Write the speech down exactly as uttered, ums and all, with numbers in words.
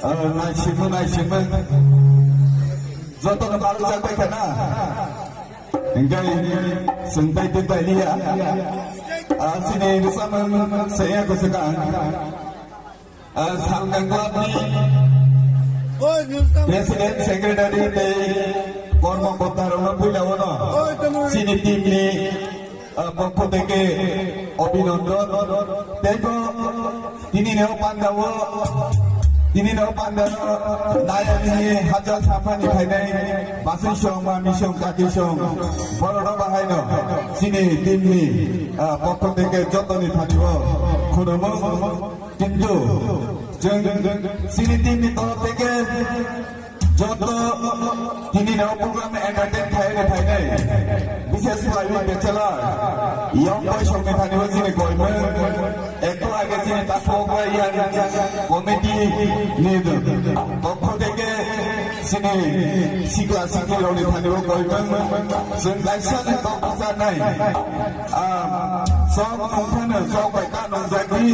Ah, naisingmo, naisingmo. Jotono barokjak bai kha na? Hingke chwng tei tei bai liya. Ah, chini bwsamung sengya kwchwkang. Ah, Salkang Club ni President, Secretary tei kormo kota rokno puila o no chini team ni ah, pokho theke obhinondon. Teibo tinini o pandao, tinini o pandao nayani hajar saphani phainai basui song, mami song, kaki song, borokno bahaino chini team ni, ah, pokho theke jotoni thani o khulumung. Kintu chwng chini team ni torof theke joto tini no program entertain khai ni phainai, bishes khlaiwi bachelor, young boy songni thani bo chini koimung, ekto age chini takhuk bai yang committee ni pokho theke chini sikla sikli rokni thani bo koimung, chwng kaisa ni kok bwcharnai, ah, sok nungkhano sok bai ta nungjagwi.